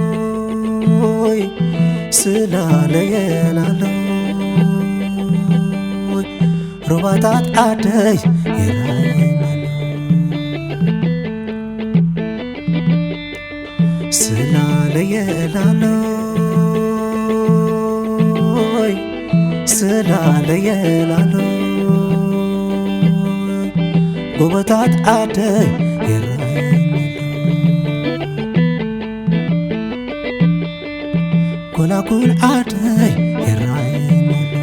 ስላለየላሎይ ስላለየላሎይ ሩባታት ዓደይ ይረኣየናሎ። ስላለየላሎይ ስላለየላሎይ ጎቦታት ዓደይ ይረኣየናሎ። ጎላጉል ዓደይ ይረኣየናሎ።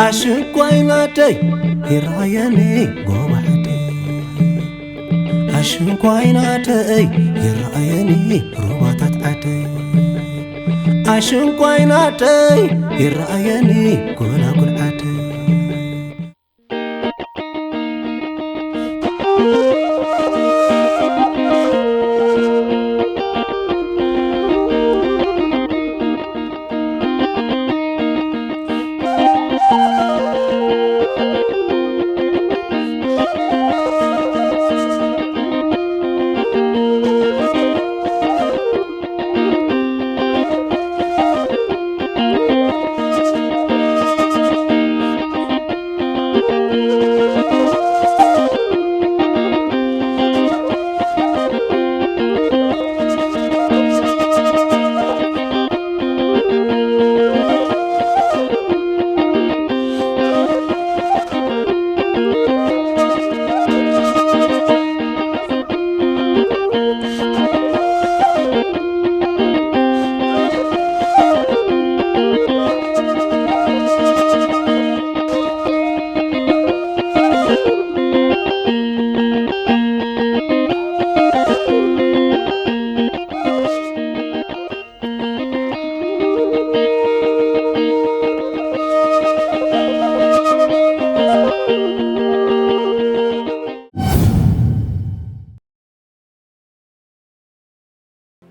ኣሽንኳይ ናደይ ይረኣየኒ ጎባዕደይ ኣሽንኳይ ናደይ ይረኣየኒ ሩባታት ዓደይ ኣሽንኳይ ናደይ ይረኣየኒ ጎላጉል ዓደይ።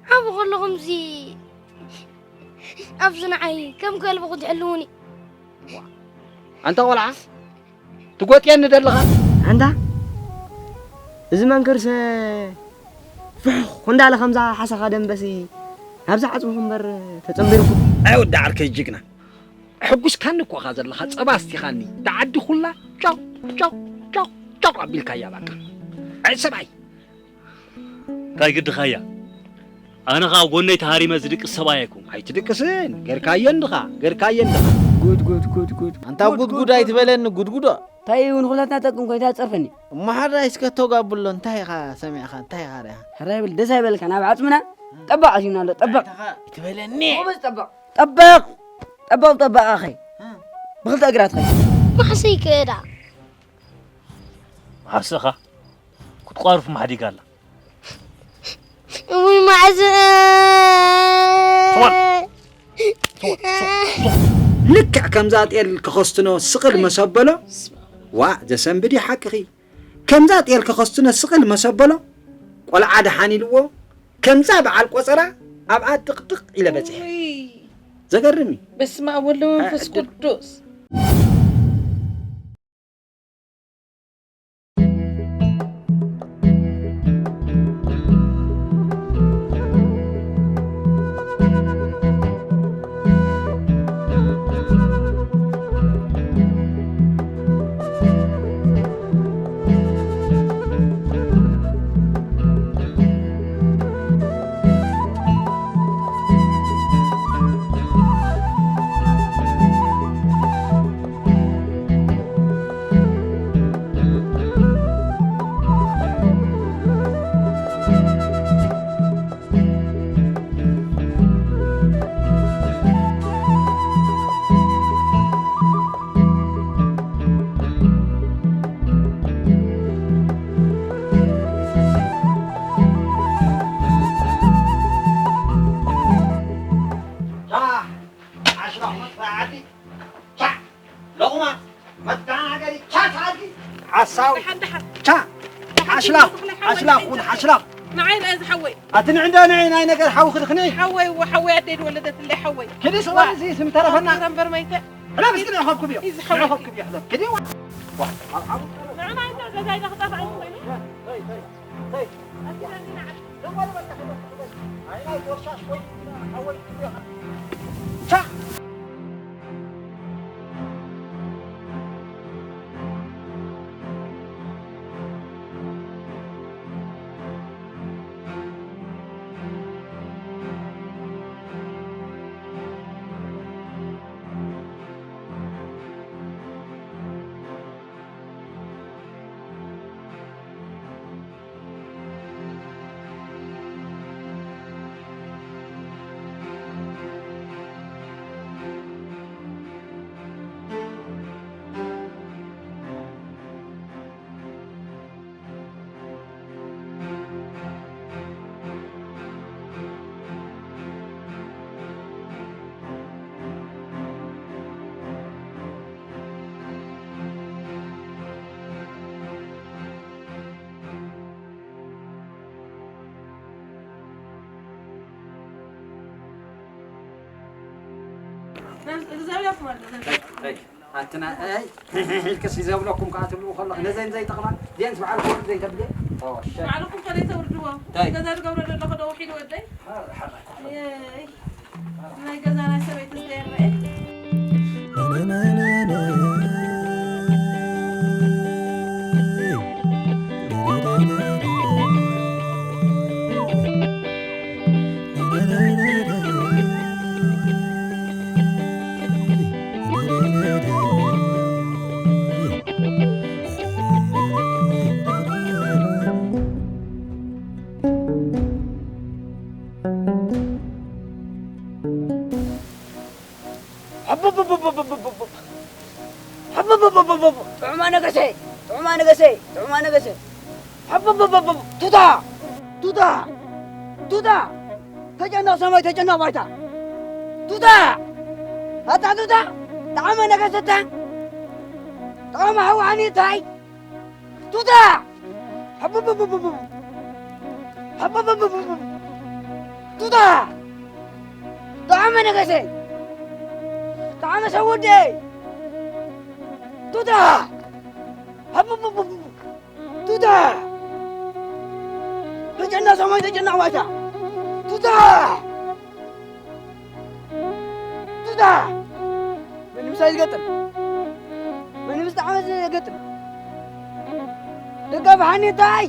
ዓቡ ከለኹምሲ ኣብዚ ንዓይ ከም ከልቢ ክትሕልዉኒ። ኣንታ ቆልዓ፣ ትጎጥየኒ ደለኻ? ኣንታ፣ እዚ መንክርሰ ፍሕኽ እንዳለ ከምዛ ሓሰኻ ደንበሲ ናብዛ ዓጽምኹም እምበር ተጸንቢርኩም። ኣይ ወዲ ዓርከይ ጅግና፣ ሕጉስካኒ እኮ ኢኻ ዘለኻ፣ ጸባ ኣስቲኻኒ። እታ ዓዲ ኩላ ጫው፣ ጫው፣ ጫው፣ ጫው ኣቢልካያ በቃ። ኣይ ሰብኣይ። እንታይ ግድኻያ? ኣነ ኸኣ ጎነይ ተሃሪመ ዝድቅስ ሰብኣይ ኣይኮንኩ። ኣይትድቅስን፣ ገርካየን ድኻ፣ ገርካየን ድኻ። ጉድ፣ ጉድ፣ ጉድ፣ ጉድ። ኣንታ ጉድ፣ ጉድ ኣይትበለኒ፣ ጉድጉዶ። እንታይ እውን ኩላትና ጠቅም ኮይታ ጸርፈኒ። እሞ ሓራይ እስከ ተጋብሎ፣ እንታይ ኢኻ ሰሚዕኻ፣ እንታይ ኢኻ ርኢኻ? ሕራይ ብል፣ ደስ ኣይበልካን፣ ኣብ ዓጽምና ጠባቕ ኣሲብና ኣሎ፣ ጠባቕ። ኣይትበለኒ። ጎበዝ ጠባቕ። ጠባቕ። ጠባቕ፣ ጠባቕ ኣኸይ። እ። ብኽልተ እግራ ትኸይድ። ማሕሰይ ክእዳ። ማሕሰኻ ክትቋርፍ ማሕዲጋ ኣላ። እውይ ማዕዘ። ትወል፣ ትወል፣ ትወል፣ ትወል። ልክዕ ከምዛ ጤል ክኸስትኖ ስቕል መሰበሎ። ዋእ፣ ዘሰንብድ እዩ ሓቅኺ። ከምዛ ጤል ክኸስትኖ ስቕል መሰበሎ። ቆልዓ ደሓን ኢልዎ። ከምዛ በዓል ቆጸራ ኣብኣ ጥቕጥቕ ኢለ በጺሐ። እውይ። ዘገርም እዩ። በስመ ኣብ ወወልድ ወመንፈስ ሃያ ዕድል። ቅዱስ። ቻ! ሎቕማ! መደናገሪ! ቻ! ቻ! ኣድጊ! ሓሳው! ደሓን፣ ደሓን። ቻ! ደሓን ሓሽላኽ! ተኽለ ሓወይ፣ ሓሽላኽ! ኩን ሓሽላኽ! ንዓይ ርኣ ዝሓወይ። ኣቲ ንዒ እንዶ ንዒ ናይ ነገር ሓው ክድኽኒ። ሓወይ፣ እወ፣ ሓወይ ኣደይ ዝወለደትለይ ሓወይ። ክዲ ስዋ ዋ። እዚ ስም ተረፈና። ኣውራ እምበር መይተ። ሕለፍ እስኪ ንዕኸብኩም እዮ። እዚ ሓወይ። ንዕኸብኩም እዮ፣ ሕለፍ። ክዲ ዋ። ዋ፣ ኣብ ሓው ንዕና እንዶ ገዛይ ንኽጠፋእኒ ኮይኑ። ተይ፣ ተይ፣ ተይ። ኣቲ ናንዲ ንዓይ። ደሞ ንበቃ፣ ሕለፍ፣ ሕለፍ። ኣይ፣ ናይ ጎሻሽ ወይ ሓወይ ክዲ ቻ! ኣትና ኢልክስ ይዘብለኩም ከዓ ትብልዎ ከሎ ነዘን ዘይጠቕማ ዜን ዝበዓል ኮር ዘይተብልየ ባዕልኩም ከደይ ተውርድዎ እንታይ? ገዛ ዝገብሮ ዘለኹ ዶ ውሒድ ወደይ ሓራይ ሓራይ ናይ ገዛ ናይ ሰበይቲ ዘይረአ ጥዑማ ነገሰ፣ ጥዑማ ነገሰ፣ ጥዑማ ነገሰ። ቱታ! ቱታ! ቱታ! ተጨነቕ ሰማይ፣ ተጨነቕ ባይታ። ቱታ! ኣታ ቱታ! ጠዓመ ነገሰታ! ጠዓመ ሃዋኒ ታይ? ቱታ! ሕብብብብብብ! ሕብብብብብብ! ቱታ! ጠዓመ ነገሰይ! ጠዓመ ሰውደይ! ቱታ! ሕብብብብብ! ቱታ! ተጨና ሰማይ ተጨና ዋታ! ቱታ! ቱታ! መን ምሳይ ዝገጥም? መን ምስ ጣዕመ ዝገጥም? ደጋ ብሓኒ እንታይ?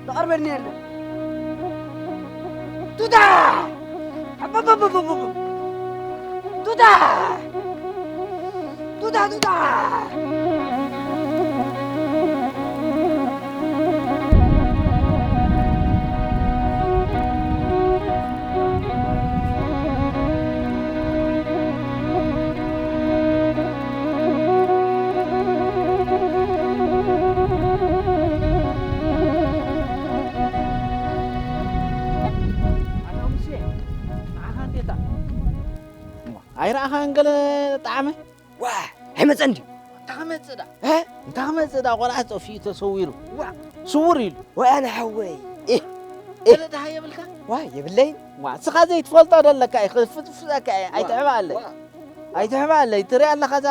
ዝቐርበኒ የለን። ቱታ! ኣባባባባባ! ቱታ! ቱታ፣ ቱታ! ኣታ ሙሴ፣ ንዓኻ እንዴታ? እሞ፣ ኣይረኣኻን ገለ ጣዕመ? ዋ፣ ኣይመጸን ድዩ? እንታይ ክመጽእ ደኣ? እ? እንታይ ክመጽእ ደኣ? ቆልዓ ጠፊኡ ተሰዊሩ። ዋ። ስውር ኢሉ። ዋ፣ ኣነ ሓወይ። እ፣ እ። ገለ ደሃ የብልካ? ዋ፣ የብለይን። ዋ፣ እስኻ ዘይትፈልጦ ደለካ እዩ፣ ክፍጥፍጠካ እየ። ዋ፣ ኣይትሕባለይ። ዋ። ኣይትሕባለይ። ትሪኣ ኣለኻ እዛ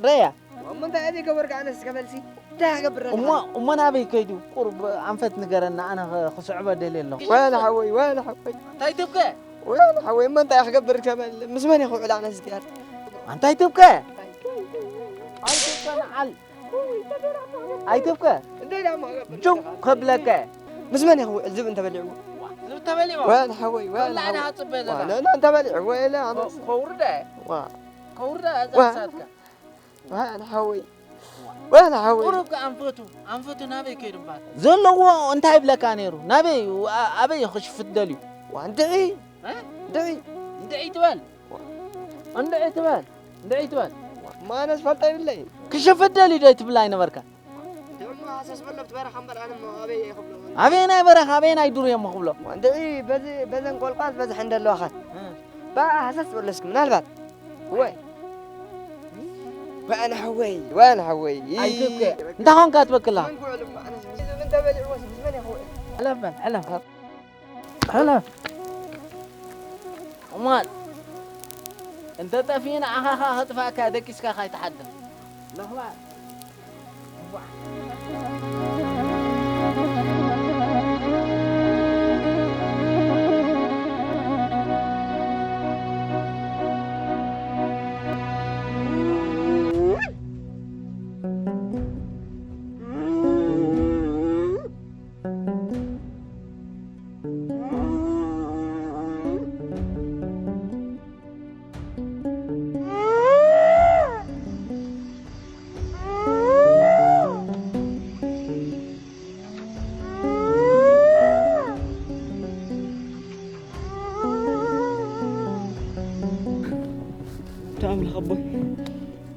ረያ? እሞ እንታይ እየ ዘይገበርካ ኣነስ ከበልሲ? እንታይ ክገብር እሞ፣ ኣለኻ? እሞ ናበይ ከይዱ? ቁሩብ ኣንፈት ንገረና፣ ኣነ ኸ-፣ ክስዕቦ ደልየ ኣለኹ። ወላ ሓወይ፣ ወላ ሓወይ። እንታይ ትብከ? ወላ ሓወይ፣ እሞ እንታይ ክገብር ከበል? ምስ መን እየ ክውዕል ኣነስ እዚኣር? እንታይ ትብከ? ኣይትብከ ንዓል። ኣይትብከ። እንታይ ደኣ እሞ ክገብር ጅው ኣለኻ? ከብለከ። ምስ መን እየ ክውዕል ዝብ እንተበሊዕዎ? ዝብ ተበሊዕዎ? ወላ ሓወይ፣ ወላ ወላ ኣነ ሓወይ። ክጽበ ዘለኻ። ወላ እንተበሊዕዎ፣ ወላ ኣነስ። ከ-፣ ከውርደ? ዋ። ከውርደ እዛ ዋ። ክሳድካ። ወላ ሓወይ። ወላ ሓወይ። ቁሩብ ከ ኣንፈቱ፣ ኣንፈቱ ናበይ ከይዱ እምበኣር? ዘለዎ እንታይ ይብለካ ነይሩ? ናበይ፣ ኣ-፣ ኣበይ ክሽፍት ደልዩ? ዋ፣ እንድዒ። እ? እንድዒ። እንድዒ ትበል። እንድዒ ትበል። እንድዒ ትበል። ማ ኣነ ዝፈልጦ የብለይን። ክሽፍት ደልዩ ዶ ትብል ኣይነበርካ? እንድዒ እሞ ሃሰስ በሎ ኣብቲ በረኻ እምበር ኣነ እሞ ኣበይ እየ ክብሎ? ኣበየናይ በረኻ፣ ኣበየናይ ዱር እየ እሞ ክብሎ? ዋ፣ እንድዒ በዚ፣ በዘን ቆልቋል ዝበዝሐን ደለዋ ኸ? እ። ባ ሃሰስ በሎ እስኪ ምናልባት። ወይ። ዋን ሓወይ፣ ዋን ሓወይ። ኣይትብከ። እንታይ ኾንካ ትበክላ? መን ጉዕሉ እባ ኣነስ ምስ፣ ምን ተበሊዕዎስ ምስ መን ይኸውዕ? ሕለፍ በል፣ ሕለፍ። ሕለፍ። እማን፣ እንተ ጠፊኡ ንዓኻ ኸኣ ከጥፍኣካ ደቂስካ ካይትሓድር። ለኽባጥ። ኣንታ ኣምላኽ ኣቦይ፣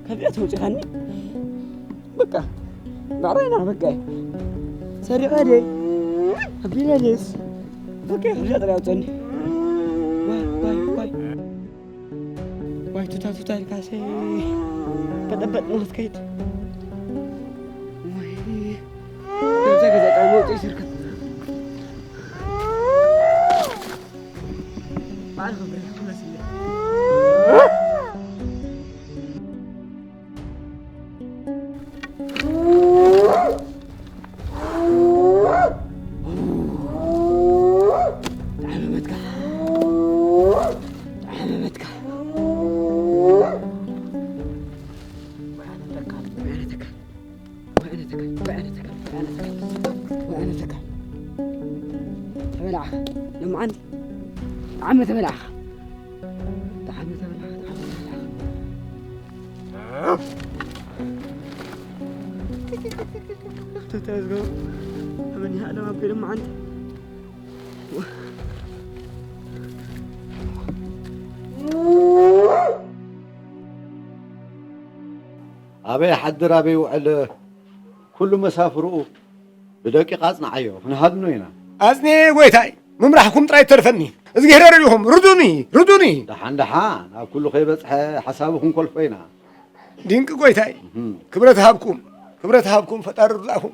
ካብዚኣ ተውፂኻኒ። በቃ፣ ባዕላይና በቃ። ሰሪቐ ድየ? ኣቢለ ድየስ? በቃ፣ ካብዚኣ ጥራይ ኣውፀኒ። ዋይ፣ ዋይ፣ ዋይ። ዋይ ቱታ ቱታ ኢልካሰ በጠበጥ ንኽትከይድ። ዋይ፣ ናብዛ ገዛ ቃል መውፅኢ ስርክት። በዓል ክብሪ ክመስል። ጠዓመ መትካ። ጠዓመ መትካ። ተበላዕኻ። ሎምዓንቲ ጠዓመ ተበላዕኻ። ጠዓመ ተበላዕኻ፣ ጠዓመ ተበላዕኻ። ተተዝገቡ። ኣመን ይሃ ለማበ ሎምዓንቲ። ኣበይ ይሓድር ኣበይ ይውዕል ኩሉ መሳፍርኡ ብደቂቕ ኣጽንዓዮ፣ ክንሃድኖ ኢና። ኣጽንኤ ጎይታይ፣ ምምራሕኩም ጥራይ ተርፈኒ። እዝግሄር ርኢኹም፣ ርዱኒ፣ ርዱኒ። ደሓን ደሓን፣ ኣብ ኩሉ ከይበጽሐ ሓሳቡ ክንኮልፎ ኢና። ድንቂ ጎይታይ፣ እህም። ክብረት ሃብኩም፣ ክብረት ሃብኩም፣ ፈጣሪ ርዳእኩም።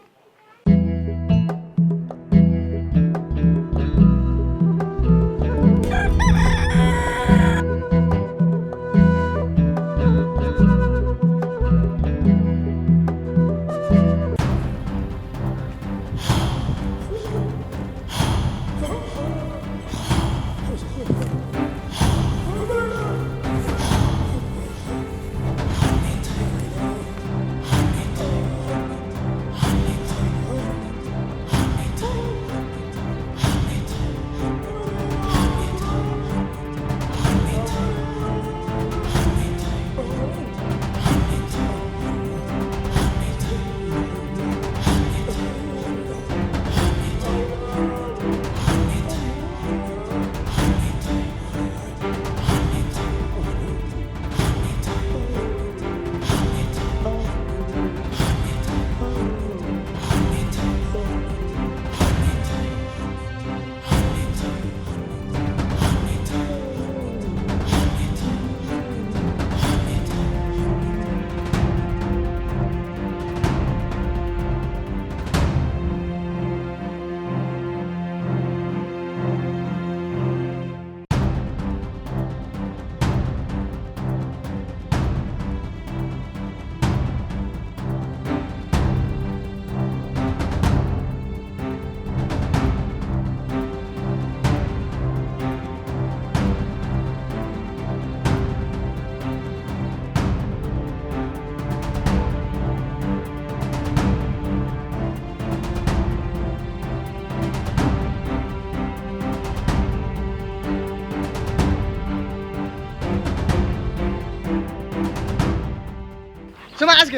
ስማዕ እስከ፣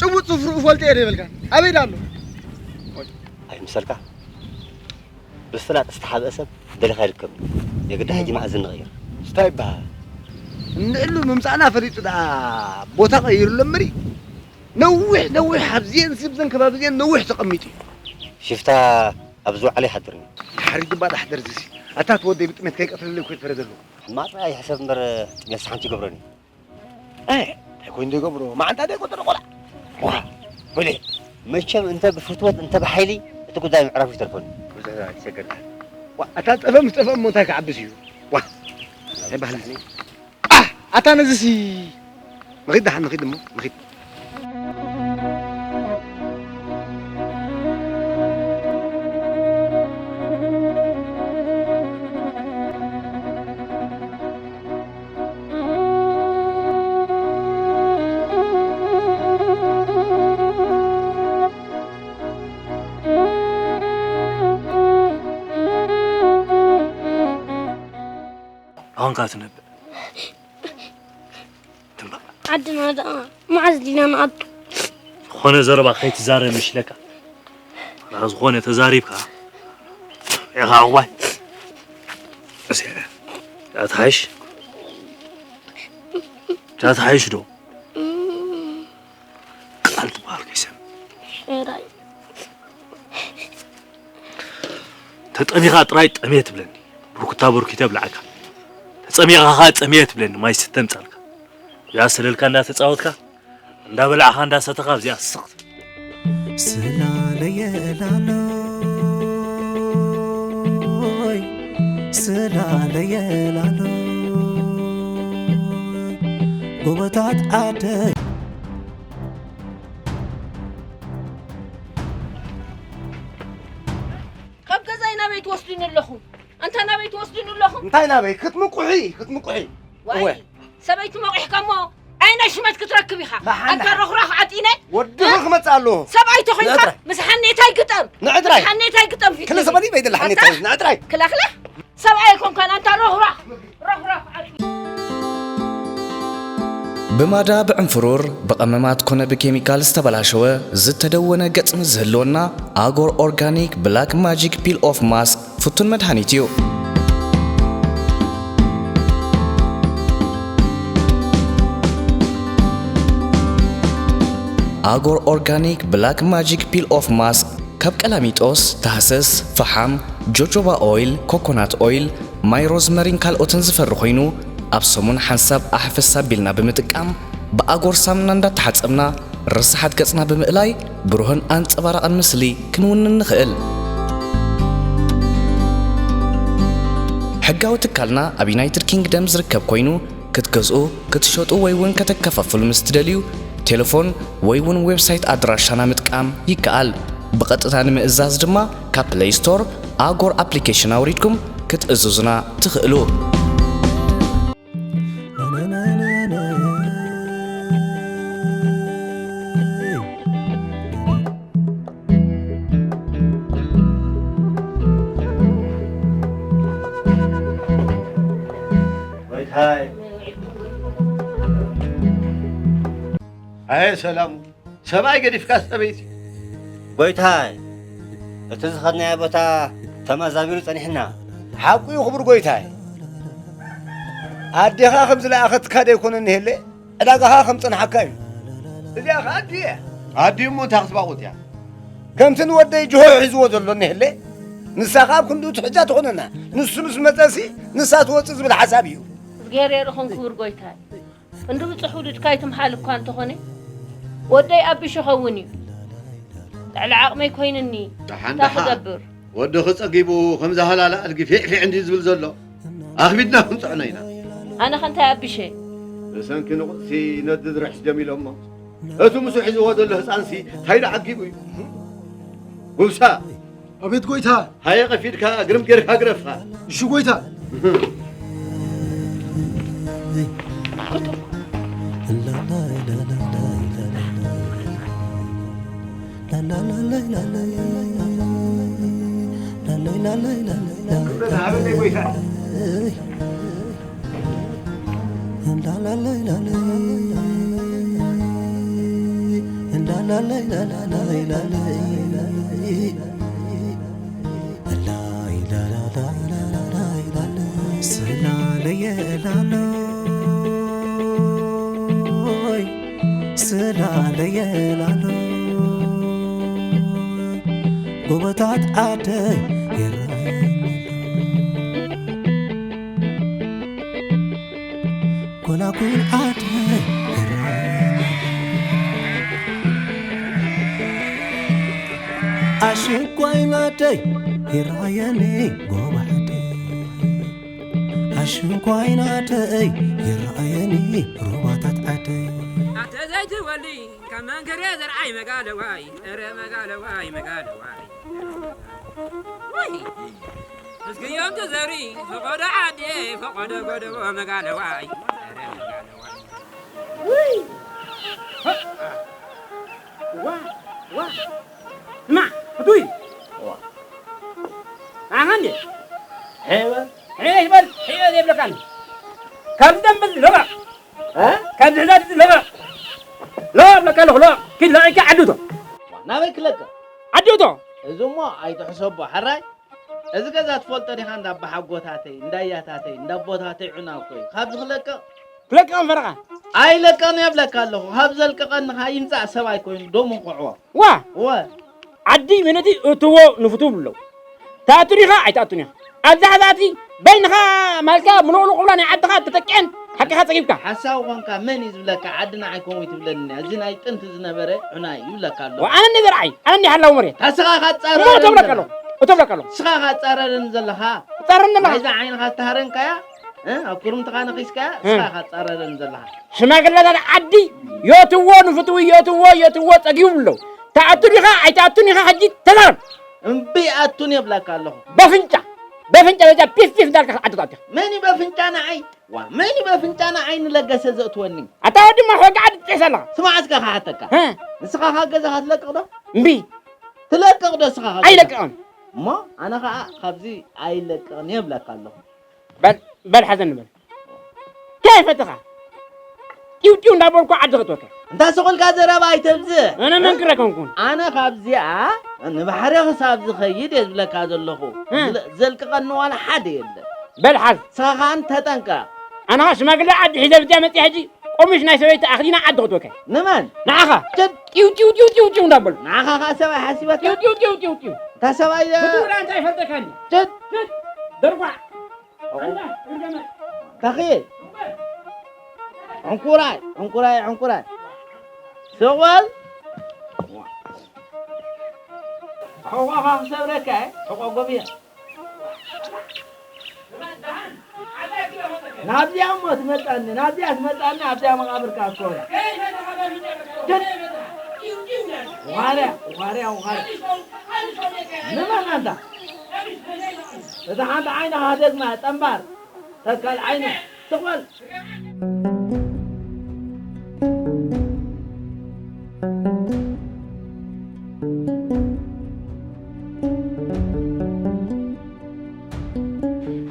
ጭቡጥ ጽፍሩ እፈልጦ እየ ዶ ይበልካ? ኣበይ ደኣ ኣሎ? ኣይምሰልካ። ብፍላጥ ዝተሓብአ ሰብ ደሊኻ ይርከብ። የግዳ ሕጂ መኣዝን ንቕይር። እንታይ ይበሃል? እንዕሉ ምምጻእና ፈሊጡ ደኣ ቦታ ቀይሩ ኣሎ እምበሪ። ነዊሕ ነዊሕ ኣብዚኤን ስብዘን ከባቢ እዚኤን ነዊሕ ተቐሚጡ እዩ። ሽፍታ ኣብ ዝወዓለ ይሓድር እዩ። ሓሪጉ እባ ዳሕደር ዝሲ። ኣታ እቲ ወደይ ብጥሜት ከይቀትለለይ እኮ እዩ ዝፈረደሉ። ሕማቕ ጥራይ ይሕሰብ እምበር ጥሜት ሓንቲ ይገብረኒ። እንታይ ኮይኑ ዶ ይገብሮ? መዓንጣ ዶ ይቆጥሮ ቆልዓ? ዋ፣ ወለ፣ መቸም እንተ ብፍትወት እንተ ብሓይሊ እቲ ጉዳይ ምዕራፉ ይተርፈኒ። ብዙሕ ኣይትሰገር። ዋ፣ ኣታ ጸበ ምስ ጠፍአ እሞ እንታይ ክዓብስ እዩ? ዋ፣ እንታይ ባህሊ እዚ? ኣህ፣ ኣታ ነዚሲ ንኺድ ደሓን ንኺድ እሞ ንኺድ። ኣሁን ከኣ ትነብእ። ትንባእ። ዓድና ደኣ መዓዝ ዲና ንኣቱ? ዝኾነ ዘረባ ከይትዛረብ ምሽለካ። ዋላ ዝኾነ ተዛሪብካ። ኢኻ ዕቑባይ። እዚኣ፣ እዚኣ ትሓይሽ? እዚኣ ትሓይሽ ዶ? ቃል ትበሃል ከይሰም። ሽራይ። ተጠሚኻ ጥራይ ጠምየ ትብለኒ። ብርኩታ በርኪተ ብላዕካ። ተጸሚኻ ኸኣ ጸምየ ትብለኒ። ማይ ስተ ምጻልካ። እዚኣ ሰለልካ እንዳተጻወትካ፣ እንዳበላዕኻ እንዳሰተኻ ኣብዚኣ ስቕ ትብል። ስላለየ ላሎይ፣ ስላለየ ላሎይ፣ ጎቦታት ዓደይ። ካብ ገዛይ ናበይ ትወስዱኒ ኣለኹም? ኣንታ ናበይ ትወስዱኒ ኣለኹም? እንታይ ናበይ? ክትምቁሒ፣ ክትምቁሒ። ዋይ፣ እወ። ሰበይቲ መቑሕካ እሞ ዓይነ ሽመት ክትረክብ ኢኻ። መሓና። ኣንታ ሮኽራኽ ዓጢነ። ወድኺ እ? ክመጽእ ኣለዎ። ሰብኣይ ተኾይንካ ንዕጥራይ። ምስ ሓኔታይ ግጠም። ንዕጥራይ። ምስ ሓኔታይ ግጠም ፊት ክለ ንፊት። ሰበኒ በይደላ ሓኔታይ። ኣታ? ንዕጥራይ። ክላኽላኽ። ሰብኣይ ኣይኮንካን ኣንታ ሮኽራኽ። ሮኽራኽ ዓጢነ። ብማዳ ብዕንፍሩር፣ ብቐመማት ኮነ ብኬሚካል ዝተበላሸወ፣ ዝተደወነ ገጽ ምስ ዝህልወና፣ ኣጎር ኦርጋኒክ ብላክ ማጂክ ፒል ኦፍ ማስክ ፍቱን መድሃኒት እዩ። ኣጎር ኦርጋኒክ ብላክ ማጂክ ፒል ኦፍ ማስክ ካብ ቀላሚጦስ፣ ታህሰስ፣ ፈሓም፣ ጆጆባ ኦይል፣ ኮኮናት ኦይል፣ ማይ ሮዝመሪን ካልኦትን ዝፈሪ ኮይኑ፣ ኣብ ሰሙን ሓንሳብ ኣሕፈስ ኣቢልና ብምጥቃም፣ ብኣጎር ሳሙና እንዳተሓጸብና፣ ርሳሓት ገጽና ብምእላይ፣ ብሩህን ኣንጸባራቕን ምስሊ ክንውንን ንኽእል። ሕጋዊ ትካልና ኣብ ዩናይትድ ኪንግደም ዝርከብ ኮይኑ፣ ክትገዝኡ፣ ክትሸጡ ወይ እውን ከተከፋፍሉ ምስ ትደልዩ፣ ቴሌፎን ወይ እውን ዌብሳይት ኣድራሻና ምጥቃም ይከኣል። ብቐጥታ ንምእዛዝ ድማ ካብ ፕለይ ስቶር ኣጎር ኣፕሊኬሽን ኣውሪድኩም ክትእዝዙና ትኽእሉ። ጎይታይ። ኣየ ሰላሙ፣ ሰብኣይ ገዲፍካስ ሰበይቲ? ጎይታይ፣ እቲ ዝኸድናዮ ቦታ ተመዛቢሉ ጸኒሕና። ሓቁ እዩ ክቡር ጎይታይ። ኣዴኻ ከም ዝለኣኸትካ ደይኮነ እኒሄለ? ዕዳጋኻ ከም ጸንሓካ እዩ። እዚኣ ኸኣ ኣዲ እያ። ኣዲ እሞ እንታይ ክትባቑት እያ? ከምቲ ንወደይ ጅሆ ሒዝዎ ዘሎ እኒሀለ፣ ንሳ ኸኣ ኣብ ክንድኡ ትሕጃ ትኾነና። ንሱ ምስ መጸሲ፣ ንሳ ትወጽእ ዝብል ሓሳብ እዩ። እግዚኣብሔር ይኹን ክቡር ጎይታይ። ክንዲ ብጹሕ ውሉድካ ይትምሓል እኳ እንተኾነ፣ ወደይ ኣቢሽ ይኸውን እዩ። ልዕሊ ዓቕመይ ኮይኑኒ፣ ደሓን እንታይ ደሓ። ክገብር? ወድኺ ጸጊቡ ከምዛ ሃላላ ኣድጊ ፊዕ ፊዕ እንድዩ ዝብል ዘሎ፣ ኣኽቢድና ክንጽዕኖ ኢና። ኣነ ኸ እንታይ ኣቢሸ? ብሰንኪ ንቑጽሲ ነዲ ዝርሕስ ጀሚሎሞ። እቲ ምስኡ ሒዝዎ ዘሎ ህጻንሲ እንታይ ደኣ ዓጊቡ እዩ? ጉብሳ! ኣቤት ጎይታ! ሃየ ቀፊድካ ግርም ጌርካ ግረፋ። እሺ ጎይታ! ስላለየ ላሎይ፣ ስላለየ ላሎይ፣ ጎቦታት ዓደይ ይረኣየኒ ኣሎ። ጎላጉል ዓደይ ኣሽንኳይ ናተይ ይረኣየኒ ጎባዕቲ ኣሽንኳይ ናተይ ይረኣየኒ ሩባታት ዓደይ ኣተ ዘይትወሊ ካብ መንክርያ ዘርዓይ መጋለዋይ እረ መጋለዋይ መጋለዋይ ወይ እስክዮም ተዘሪ ፈቆዶ ዓዴ ፈቆዶ ጎደቦ መጋለዋይ እረ መጋለዋይ ወይ ዋ ዋ ስማ እቱይ ኣኻ እንዴ ሄበል ሄበል ሄበል የብለካን ካብዚ ደንበል ለባ እ? ካብዚ ሕዛት ለባ ለባ ብለካ ኣለኹ ለባ ኪድ ለቂካ ዓድቶ ናበይ ክለቅቕ ዓድቶ እዚ እሞ ኣይትሕሰቦ ሓራይ እዚ ገዛ ትፈልጦ ዲኻ እንዳ ኣባሓጎታተይ እንዳ ኣያታተይ እንዳ ኣቦታተይ ዑና እኮ እዩ ካብዚ ክለቅቕ ክለቅቕ ፈረኻ ኣይለቅቕን እየ እብለካ ኣለኹ ካብ ዘልቅቐኒ ኸዓ ይምፃእ ሰብ ኣይኮይኑ ዶሙ ንኽዕዎ ዋ ዋ ዓዲ መነቲ እትዎ ንፍትው ብለው ትኣቱን ኢኻ ኣይትኣቱን ኢኻ ኣብዛ ሕዛቲ በይንኻ ማልካ ምሉቕሉቕ ብላ ናይ ዓድኻ ተጠቅዐን ሓቅኻ ፀጊብካ ሓሳዊ ኾንካ መን እዩ ዝብለካ ዓዲ ንዓይ ከምኡ ትብለኒ እዚ ናይ ጥንቲ ዝነበረ ዑና እዩ ይብለካ ኣሎ ኣነ እንደ ዘርዓይ ኣነ እንደ ሓላው መሬት ታስኻ ካፃረረን እቶ ብለካ ኣሎ እቶ ብለካ ኣሎ ስኻ ካፃረረን ዘለኻ ፃረን ዘለኻ ናይዛ ዓይንኻ ዝተሃረንካያ ኣብ ኩርምትኻ ነኺስካያ ስኻ ካፃረረን ዘለኻ ሽማግለታት ዓዲ የትዎ ንፍትዊ የትዎ የትዎ ፀጊቡ ብለው ተኣቱ ዲኻ ኣይተኣቱን ኢኻ ሕጂ ተዛረብ እምቢ ኣቱን የብላካ ኣለኹ በፍንጫ በፍንጫ በጃ ፒፍ ፒፍ እንዳልካ ዓዲ ተኣትያ መን በፍንጫ ንዓይ ዋ መን በፍንጫ ንዓይ ንለገሰ ዘእትወኒ ኣታ ወዲ ማሕወ ገዓድ ትጥዕስ ኣለኻ ስማዕ እስከ ክሓተካ ንስኻ ካብ ገዛኻ ትለቅቕ ዶ እምቢ ትለቅቕ ዶ እስኻ ካብ ገዛኻ? ኣይለቅቕን እሞ ኣነ ኸዓ ካብዚ ኣይለቅቕን እየ እብለካ ኣለኹ በል በል ሓዘ ንበል እንታይ ፈትኻ ጢው ጢው እንዳበልኩ ዓዲ ክትወከ እንታ ስቑልካ ዘረባ ኣይተብዝሕ ኣነ መንክረ ኮንኩን ኣነ ካብዚኣ ንባሕሪ ክሳብ ዝኸይድ እየ ዝብለካ ዘለኹ ዘልቅቐኒ ዋላ ሓደ የለን በል ሓዝ ንስኻ ኸኣ ተጠንቀቕ ኣነ ኸኣ ሽማግለ ዓዲ ሒዘ ብዚኣ መጺኣ ሕጂ ቆሚሽ ናይ ሰበይቲ ኣኽዲና ዓዲ ክትወከ ንመን ንዓኻ ጭድ ጢው ጢው ጢው ጢው ጢው እንዳበሉ ንዓኻ ኸኣ ሰብኣይ ሓሲበካ ጢው ጢው ጢው ጢው ጢው እንታይ ሰብኣይ ክትውራ እንታይ ይፈልጠካኒ ጭድ ጭድ ደርጓዕ ተኺ ዕንኩራይ ዕንኩራይ ዕንኩራይ ስቕ በል ሕቖኻ ክሰብረካ እየ ሕቖ ጎብየ ናብዚኣ እሞ ትመፃኒ ናብዚኣ ትመፃኒ ኣብዚኣ መቃብርካ ኣትኮላ ዋርያ ዋርያ ዋርያ ንመን ኣንታ እታ ሓንቲ ዓይንኻ ደግማ ጠንባር ተካል ዓይነ ትኽበል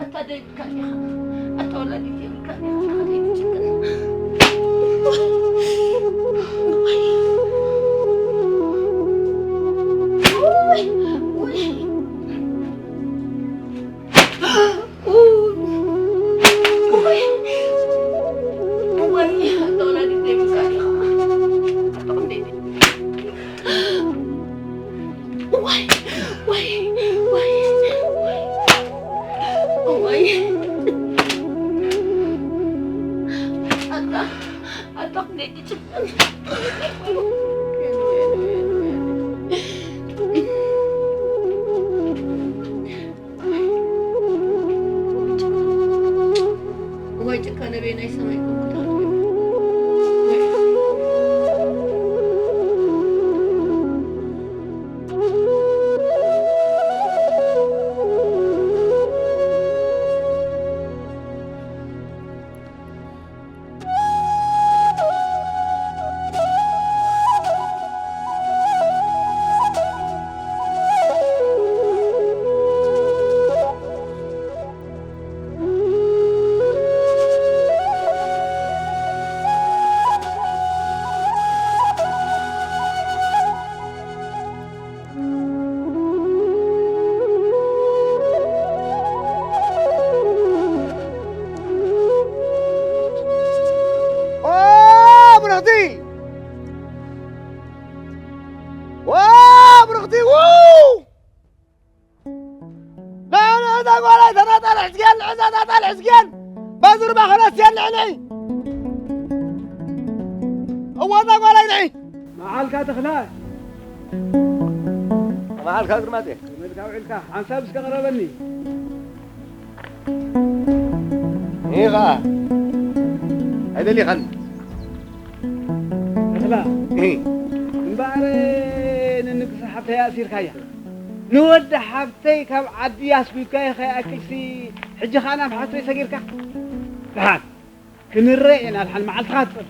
ኣታ ደይብካን ኢኻ ኣታ ወላዲት የብልካን ኢኻ ንዓለይ ትጭክን ብርኽቲ ብርኽቲ ንዕእዛ ጓላይ ተናጣልሕ ዝገል ንዕእዛ ናጣልሕ ዝገል በዙርባ ክነስየል ልዕሊ እወዛ ጓላይ ንዒ መዓልካ ተኽላይ መዓልካ ግርማቴ። ገመድካ ውዒልካ ሓንሳብ እስከ ቅረበኒ። ኢኻ ኣይደሊኻን። ተኽላ፣ እህ። እምበኣር ንንግስ ሓብተይ ኣእሲርካያ። ንወዲ ሓብተይ ካብ ዓዲ ኣስጒድካዮ ከይኣክልሲ፣ ሕጂ ኸኣ ናብ ሓቶይ ሰጊርካ? ደሓን ክንረእ ኢና፣ ደሓን መዓልትኻ ትጸበ።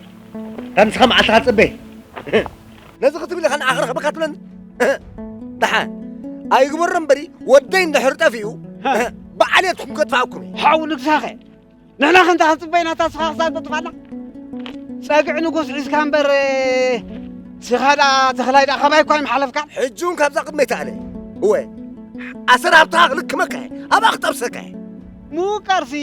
እታ ንስኻ መዓልትኻ ትጸበ። ነዚ ክትብል ኢኻ ንዓኻ ረኽበካ ትብለኒ? ደሓን ኣይግበሮ እምበሪ፣ ወደይ እንድሕር ጠፊኡ፣ ሃ። በዓል እየ ትኹም ከጥፍኣኩም እየ። ሓው ንግሳኸ? ንሕና ክንታ ክንጽበይ ናታ ስኻ ክሳብ ተጥፋና? ጸግዒ ንጉስ ሒዝካ እምበር፣ ስኻ ደኣ ተኽላይ ደኣ ካባይ እኳ ኣይምሓለፍካን። ሕጂ እውን ካብዛ ቅድመይ ተኣለ። እወ፣ ኣሰር ሃብትኻ ክልክመካ እየ፣ ኣብኣ ክጠብሰካ እየ። ምውቃርሲ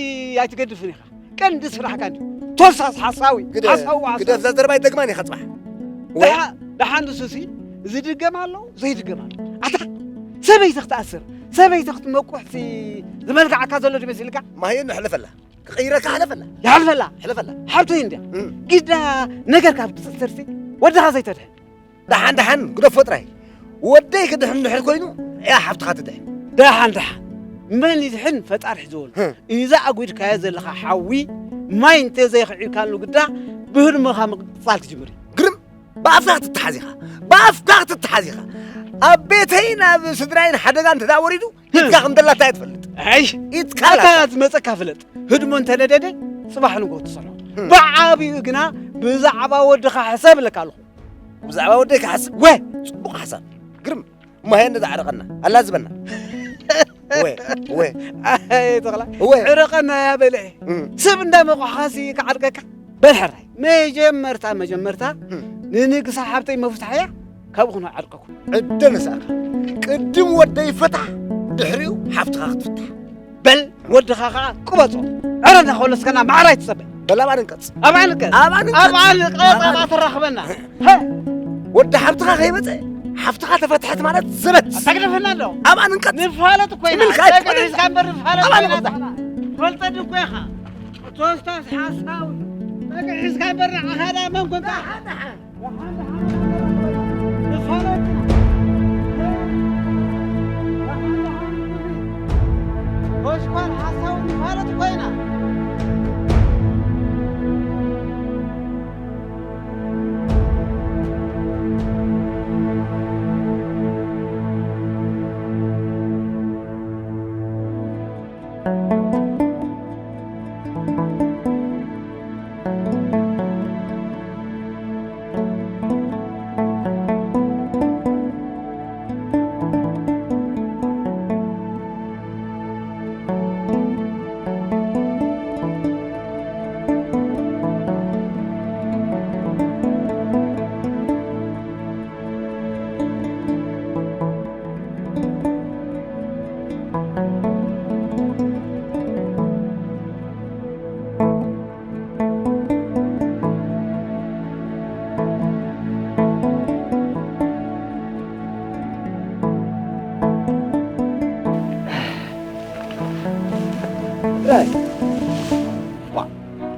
ኣይትገድፍን ኢኻ። ቀንዲ ስራሕካ እንዲ። ቶሳስ ሓሳዊ፣ ግደፍ፣ ሓሳዊ፣ ሓሳዊ። ግደፍ፣ እዛ ዘረባ ኣይደግማን ኢኻ ጽባሕ። እወ። ደሓ-፣ ደሓን ንሱሲ ዝድገም ኣሎ፣ ዘይድገም ኣሎ። ኣታ ሰበይቲ ክትኣስር፣ ሰበይቲ ክትመቁሕሲ ዝመልክዓካ ዘሎ ዶ መሲልካ? ማህየ እንዶ ሕለፈላ። ክቕይረካ ሕለፈላ። ይሓልፈላ። ሕለፈላ። ሓብተይ እንድያ። እም። ግዳ ነገር ካብ ትጽንሰርሲ ወድኻ ዘይተድሕን። ደሓን ደሓን ግደፎ ጥራይ። ወደይ ክድሕን እንድሕር ኮይኑ፣ እያ ሓብትኻ ትድሕን። ደሓን ደሓን። መን ይድሕን? ፈጣሪ ሒዝዎ ኣሎ። ህም። እዛ ኣጒድካዮ ዘለኻ ሓዊ ማይ እንተ ዘይኽዒብካሉ ግዳ ብህድሞኻ ምቕጻል ትጅምር እዩ። ግርም፣ ብኣፍካ ክትተሓዝ ኢኻ። ብኣፍካ ክትተሓዝ ኢኻ። ኣብ ቤተይን ኣብ ስድራይን ሓደጋ እንተ ደኣ ወሪዱ፣ ኢድካ ከም ደላታ እያ ትፈልጥ። ኣይ፣ ኢድካ ኣታ ኣላ። ዝመጸካ ፍለጥ። ህድሞ እንተ ነደደ፣ ጽባሕ ንግሆ ትሰርሖ። ህም። ብዓቢኡ ግና ብዛዕባ ወድኻ ሕሰብ እለካ ኣለኹ። ብዛዕባ ወደይ ክሓስብ? ወ! ጽቡቕ ሓሳብ። ግርም። እሞ ሃየ ነዛ ዕረቐና። ኣላዝበና። ወ፣ ወ። ኣይ፣ ተኽላ። ወ። ዕረቐና እያ በልዐ። እም። ሰብ እንዳመቑሕኻሲ ክዓርቀካ? በል ሕራይ። መጀመርታ፣ መጀመርታ እም። ንንግሳ ሓብተይ መፍትሓያ ካብኡ ክንዓርቀኩም። ዕድል ንስኣኻ። ቅድም ወደይ ፍታሕ፣ ድሕሪኡ ሓፍትኻ ክትፍታሕ። በል ወድኻ ኸዓ ቅበጾ። ዕረ እንዳኾለስከና ማዕራይ ትጸበ። በል ኣብ ኣንቀጽ። ኣብ ኣንቀጽ። ኣብ ኣንቀጽ። ኣብ ኣንቀጽ፣ ኣብ ኣባ ኣንቀጽ። ተራኽበና። ሀ! ወዲ ሓብትኻ ከይመጸ፣ ሓፍትኻ ተፈትሐት ማለት ዘበት። ኣታግደፈና ኣሎ። ኣብ ኣንቀጽ። ንፋለጥ እኮ ኢና። ትምልካ ጸግዒ ኣይኮነን። ሒዝካ እምበር ንፋለጥ ኣብ እኮ ኢና ኣንቀጽ። ንሕና። ትፈልጠኒ እኮ ኢኻ። ቶስታስ ሓሳዊ። ጸግዒ ሒዝካ እምበር ንዓኻ ደኣ መን ኮንካ?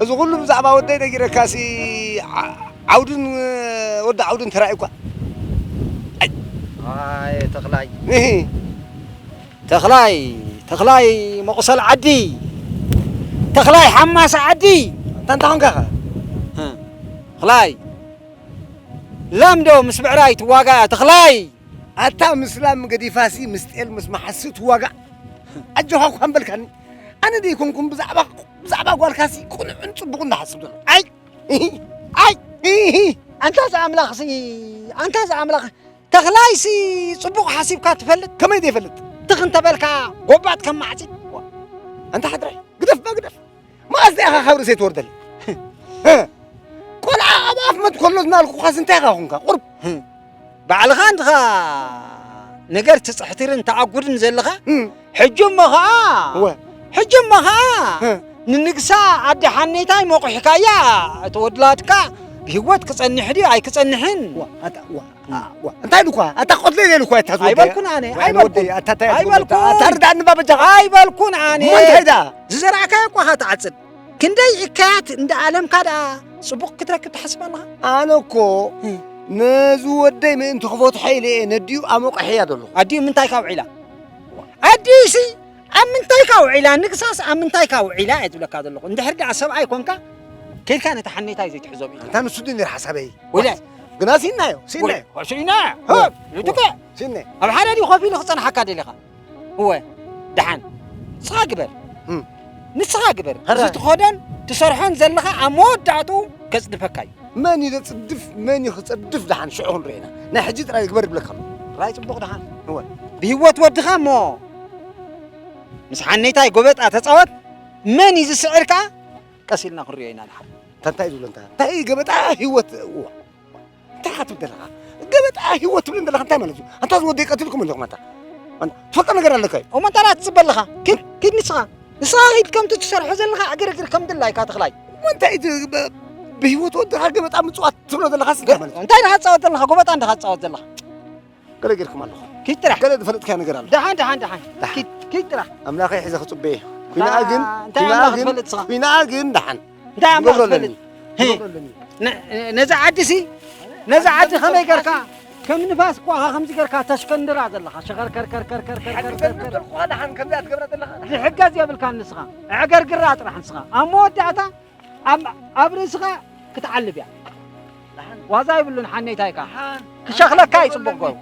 እዚ ኩሉ ብዛዕባ ወደይ ነጊረካሲ፣ ዓ-፣ ዓውድን ወዲ ዓውድን ተራእዩኳ። ኣይ። ኣይ፣ ተኽላይ። እሂ። ተኽላይ፣ ተኽላይ መቑሰል ዓዲ። ተኽላይ ሓማስ ዓዲ። ኣንታ እንታይ ኾንካ ኢኻ? ህ። ተኽላይ። ላም ዶ ምስ ብዕራይ ትዋጋእ ተኽላይ? ኣታ ምስ ላም ገዲፋሲ ምስ ጤል ምስ መሓሲ ትዋጋእ። ኣጆኻ እኳ እምበልካኒ። ኣነ ደይኮንኩን ብዛዕባ፣ ብዛዕባ ጓልካሲ ቅኑዕን ጽቡቕን ዝሓስብ ዘሎ። ኣይ! ኣይ! ኣንታ እዚ ኣምላኽሲ፣ ኣንታ እዚ ኣምላኽ ተኽላይሲ ጽቡቕ ሓሲብካ ትፈልጥ? ከመይ ዘይፈልጥ? ትኽ እንተበልካ ጎባጥ ከም ማዕጺድ። ዋ፣ ኣንታ ሓድራይ፣ ግደፍ ባ ግደፍ። መኣስ ኢኻ ካብ ርእሰይ ትወርደለይ? እ? ቆልዓ ኣብ ኣፍ መት ከሎ ዝናልኩኻስ እንታይ ኢኻ ኹንካ? ቁርብ። ባዕልኻ እንድኻ ነገር ትጽሕትርን ተኣጉድን ዘለኻ፣ እም። ሕጂ እሞ ኸኣ፣ እወ። ሕጂ እሞ ኸኣ፣ እ። ንንግሳ ኣዲ ሓኔታይ ሞቑሕካያ፣ እቲ ወድላትካ ብህይወት ክጸንሕ ድዩ ኣይክጸንሕን? ዋ፣ ኣታ፣ ዋ፣ ዋ። እንታይ ኢሉኳ? ኣታ ቆትለይ ኢሉኳ፣ ኣታ ዝወደይ። ኣይበልኩን ኣነ፣ ዋ፣ ኣይበልኩን። ወደይ፣ ኣታ እንታይ ኣይበልኩን። ኣታ ርዳእኒ እባ በጃኻ። ኣይበልኩን ኣነ። እሞ እንታይ ደኣ? ዝዘራእካዮ እኮ ኢኻ ትዓጽድ። ክንደይ እከያት እንዳ ኣለምካ ደኣ ጽቡቕ ክትረክብ ትሓስብ ኣለኻ? ኣነ እኮ እ። ነዚ ወደይ ምእንቲ ክፈትሖ ኢለ እየ ነዲኡ ኣሞቂሐያ ዘለኹ። ኣዲኡ ምንታይ ካብ ውዒላ? ኣዲኡሲ ኣብ ምንታይ ካብ ውዒላ? ንግሳስ ኣብ ምንታይ ካብ ውዒላ እየ ዝብለካ ዘለኹ። እንድሕር ደኣ ሰብኣይ ኮንካ፣ ከይድካ ነቲ ሓኔታይ ዘይትሕዞ ብኢኻ። ኣንታ ንሱ ድዩ ነይሩ ሓሳበይ? ወለ። ግና ሲናዮ፣ ሲናዮ። ወለ፣ ሲናዮ። ሆ! ይትከ። ሲናዮ። ኣብ ሓደ ድዩ ኮፍ ኢሉ ክጸንሓካ ደሊኻ? እወ፣ ደሓን። ንስኻ ግበር። እም። ንስኻ ግበር። ሕራይ። እዚ ትኸዶን ትሰርሖን ዘለኻ ኣብ መወዳእትኡ ከጽድፈካ እዩ። መን እዩ ዘጽድፍ? መን እዩ ክጸድፍ? ደሓን ሽዑ ክንርኢ ኢና። ናይ ሕጂ ጥራይ ግበር ይብለካ ኣሎ። ጥራይ ጽቡቕ ደሓን። እወ። ብህይወት ወድኻ እሞ ምስ ሓኔታይ ጎበጣ ተጻወት። መን እዩ ዝስዕር ከኣ ቀስ ኢልና ክንሪኦ ኢና ደሓን። እንታይ እዩ ዝብሎ እንታይ? እንታይ እዩ ገበጣ ህይወት? እዋ። እንታይ ኢኻ ትብል ዘለኻ? ገበጣ ህይወት ትብለኒ ዘለኻ እንታይ ማለት እዩ? ኣንታ እዚ ወደይ ቀቲልኩም ኣለኹም ኣንታ። ኣንታ ትፈልጦ ነገር ኣለካ እዩ። እሞ እንታይ ደኣ ትጽበ ኣለኻ? ኪድ፣ ኪድ ንስኻ። ንስኻ ኪድ ከምቲ ትሰርሖ ዘለኻ ዕግርግር ከም ድላይካ ትኽላይ። እሞ እንታይ እቲ ብ-፣ ብህይወት ወድኻ ገበጣ ምጽዋት ትብሎ ዘለኻስ እንታይ ማለት እዩ? እንታይ ደኣ ትጻወት ዘለኻ? ጎበጣ እንዲኻ ትጻወት ዘለኻ። ገለ ጌርኩም ኣለኹም። ኪድ ጥራሕ። ገለ ዝፈለጥካዮ ነገር ኣሎ። ደሓን፣ ደሓን፣ ደሓን። ደሓን። ኪድ፣ ኪድ ጥራሕ። ኣምላኸይ ሒዘ ክጽበየ። ኩናኣ ግን፣ እንታይ ኩናኣ ኣምላኽ ግን፣ ትፈልጥ ንስኻ? ኩናኣ ግን ደሓን። እንታይ ኣምላኽ ክገብሮ ትፈልጥ? ኣለኒ። ሄ። ክገብሮ ኣለኒ። ነ-፣ ነዛ ዓዲ ሲ፣ ነዛ ዓዲ ከመይ ጌርካ? ከም ንፋስ እኮ ኢኻ ከምዚ ጌርካ ተሽከንድራ ዘለኻ። ሸኸርከርከርከርከርከርከርከር። ሓንቲ ገብር ዘለኹ ደሓን ከምዚኣ ትገብራ ዘለኻ። ዝሕገዝ የብልካን ንስኻ። ዕገርግራ ጥራሕ ንስኻ። ኣብ መወዳእታ ኣብ፣ ኣብ ርእስኻ ክትዓልብ እያ። ዋዛ ይብሉን ሓኔታይካ። ክሸኽለካ እዩ ጽቡቕ ገሩ።